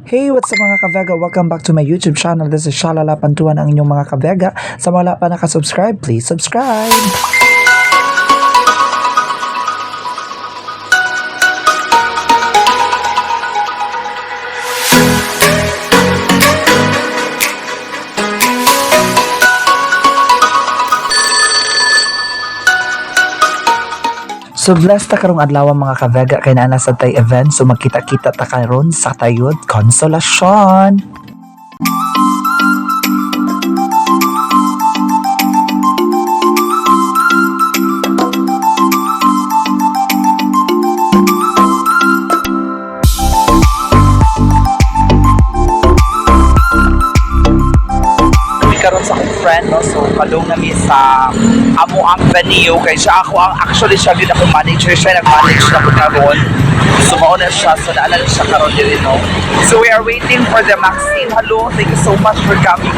Hey, what's up, mga ka-Vega? Welcome back to my YouTube channel. This is Shalala Pantuan, ang inyong mga ka-Vega. Sa mga wala pa nakasubscribe, please subscribe! So blessed ta karong adlaw, mga ka-Vega, kay naa na sa tay event, so magkita-kita ta karon sa Tayod Consolacion. Karon sa akong friend, no, so padung na mi sa amo ang venue kay siya ako ang, actually, siya gyud akong manager, siya nag-manage na ko karon. So mao na siya, so naa na siya karon diri, no. So we are waiting for the Maxine. Hello, thank you so much for coming.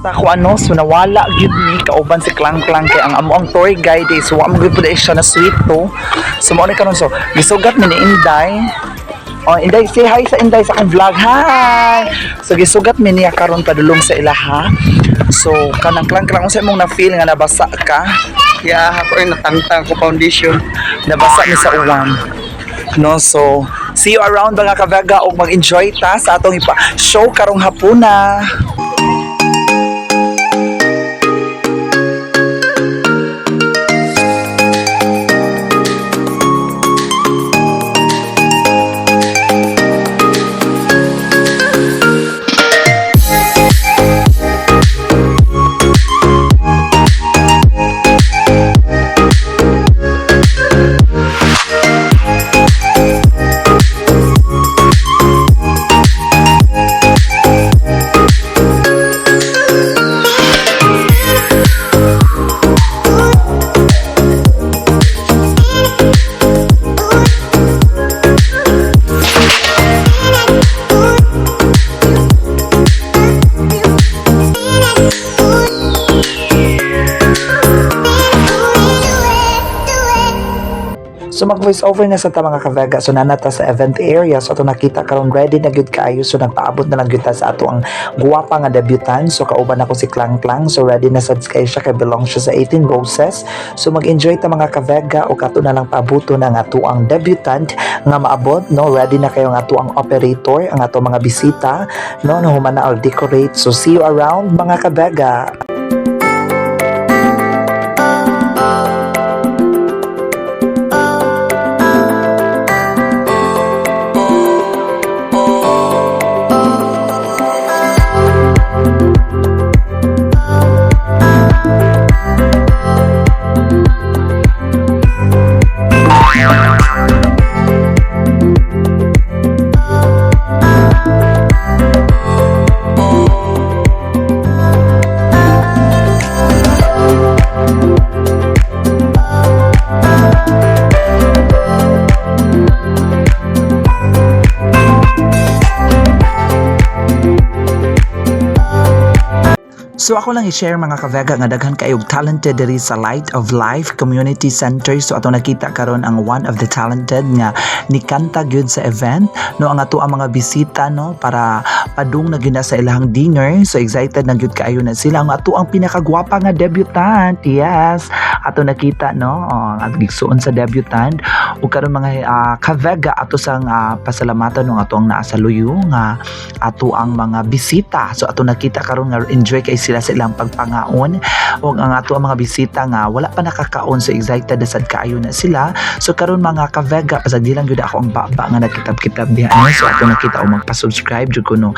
Sa ako ano, so nawala gyud mi kauban si Klang Klang kay ang amo ang tour guide eh, so wa man gyud pud siya na sweet to. So mao ni karon, so gisugat mi ni Inday. Oh, Inday, say hi sa Inday sa akong vlog. Hi! So gisugat mi niya karon padulong sa ilaha. So kanang Klang Klang, unsa imong na feel nga nabasa ka? Yeah, ako ay natangtang ko foundation. Nabasa mi sa uwan. No, so see you around, mga ka-Vega, ug mag-enjoy ta sa atong ipa show karong hapuna. So mag voice over na sa ta, mga ka-Vega. So naa na ta sa event area. So ato nakita karon, ready na gyud kaayo. So nagpaabot na lang gyud ta sa ato ang guwapa nga debutant. So kauban ako si Klang Klang. So ready na sad kay siya kay belong siya sa 18 Roses. So mag-enjoy ta, mga ka-Vega, o ato na lang paabuto na ang ato ang debutant nga maabot, no. Ready na kayo ang ato ang operator, ang ato mga bisita, no, no human na all decorate. So see you around, mga ka-Vega. So ako lang i-share, mga ka-Vega, nga daghan kayog talented diri sa Light of Life Community Center. So ato nakita karon ang one of the talented nga nikanta gyud sa event, no, ang ato ang mga bisita, no, para padung na gyud na sa ilang dinner. So excited na gyud kaayo na sila. Ang ato ang pinakagwapa nga debutant. Yes. Ato nakita, no, oh, ang gigsuon sa debutant. Ug karon, mga ka-Vega, ato sang pasalamatan no ato ang naa sa luyo nga ato ang mga bisita. So ato nakita karon nga enjoy kay sila. sila sa ilang pagpangaon ug ang ato ang mga bisita nga wala pa nakakaon, so excited na sad kaayo na sila. So karon, mga ka-Vega, pasagdi lang gyud ako ang baba nga nagkitab-kitab diha, no? So ato nakita o magpa-subscribe jud ko, no,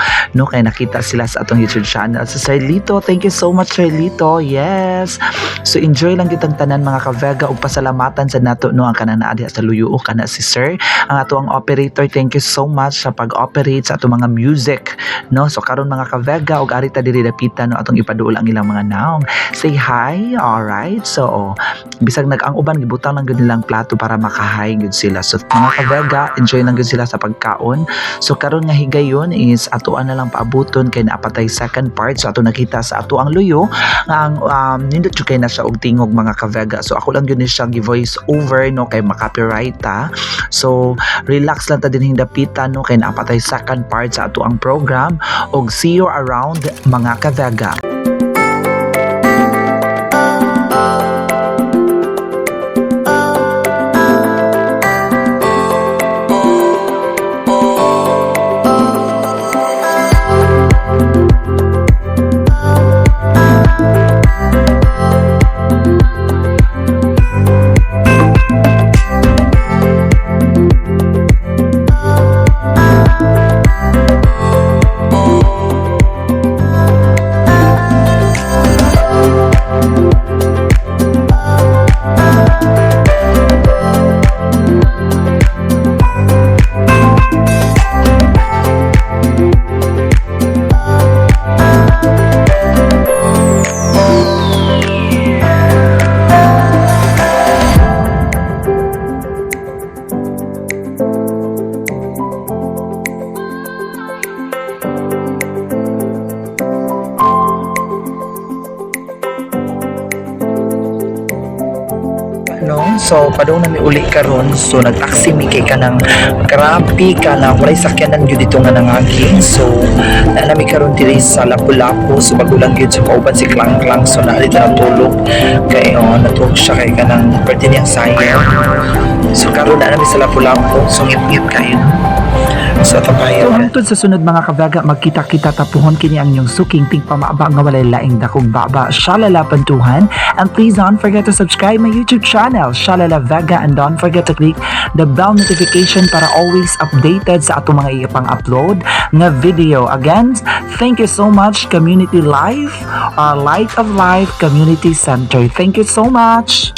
kay nakita sila sa atong YouTube channel. So Sir Lito, thank you so much, Sir Lito. Yes, so enjoy lang kitang tanan, mga ka-Vega, ug pasalamatan sa nato, no, ang kanang naa diha sa luyo o kana si Sir, ang ato ang operator. Thank you so much sa pag-operate sa atong mga music, no? So karon, mga ka-Vega, ug ari ta diri dapita, no, atong ipaduol ang ilang mga naong. Say hi. All right, so oh, bisag nag ang uban gibutang lang gyud nilang plato para makahay gyud sila. So mga ka-Vega, enjoy lang gyud sila sa pagkaon. So karon nga higayon is atoan na lang paabuton kay naa pa tay second part. So ato nakita sa ato ang luyo nga ang nindot jud kay na siya og tingog, mga ka-Vega. So ako lang gyud ni siya gi voice over, no, kay ma-copyright ta. So relax lang ta dinhing dapita, no, kay naa pa tay second part sa ato ang program og see you around, mga ka-Vega. No, so padung na mi uli karon. So nagtaxi mi kay kanang grabe ka na walay sakyanan gyud dito nga nangagi. So naa na mi karon diri sa Lapu-Lapu. So bago lang gyud, so kauban si Klang Klang. So naa dito natulog kay oh, natulog siya kay kanang pwede niyang sayang. So karon naa na mi sa Lapu-Lapu. So ngit-ngit kayo. So tapayan. So hangtod sa sunod, mga ka-Vega, magkita-kita tapuhon kini ang inyong suking tigpamaba nga walay laing dakong baba, Shalala Pantuhan. And please don't forget to subscribe my YouTube channel, Shalala Vega, and don't forget to click the bell notification para always updated sa atong mga ipang upload nga video. Again, thank you so much, Community Life, Light of Life Community Center. Thank you so much.